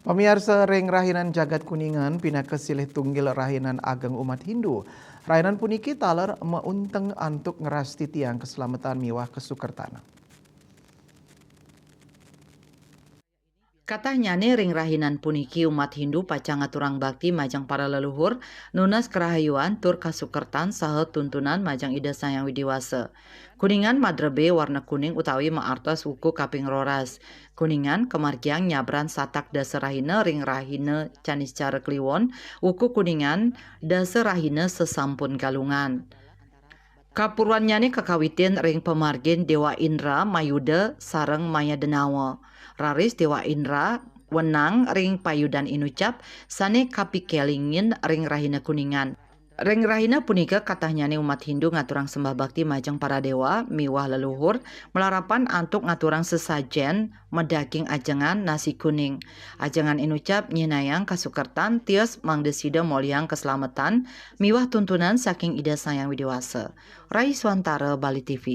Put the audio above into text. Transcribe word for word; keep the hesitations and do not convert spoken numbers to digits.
Pamiarsa, ring rahinan jagat Kuningan, pinaka silih tunggil rahinan ageng umat Hindu. Rahinan puniki taler maunteng antuk ngrastitiang kaslametan miwah kasukertan. Katahnyané ring rahinan puniki umat Hindu pacang ngaturang bakti majeng para leluhur, nunas karahayuan tur kasukertan saha tuntunan majeng Ida Sang Hyang Widhi Wasa. Kuningan madrebé warna kuning utawi maartos wuku kaping roras. Kuningan kamargiang nyabran satak dasa rahina ring rahina Caniscara Kliwon, wuku Kuningan dasa rahina sasampun Galungan. Kapurwannyané kakawitin ring pamargin Déwa Indra, Mayuda, sareng Mayadenawa. Raris Déwa Indra wenang ring payudan inucap sané kapikelingin ring rahina Kuningan. Ring rahina punika katahnyané umat Hindu ngaturang sembah bakti majeng para déwa miwah leluhur, malarapan antuk ngaturang sesajén madaging ajengan nasi kuning. Ajengan inucap nyihnayang kasukertan tios mangda sida molihang kaslametan miwah tuntunan saking Ida Sang Hyang Widhi Wasa. Rai Swantara, Bali T V.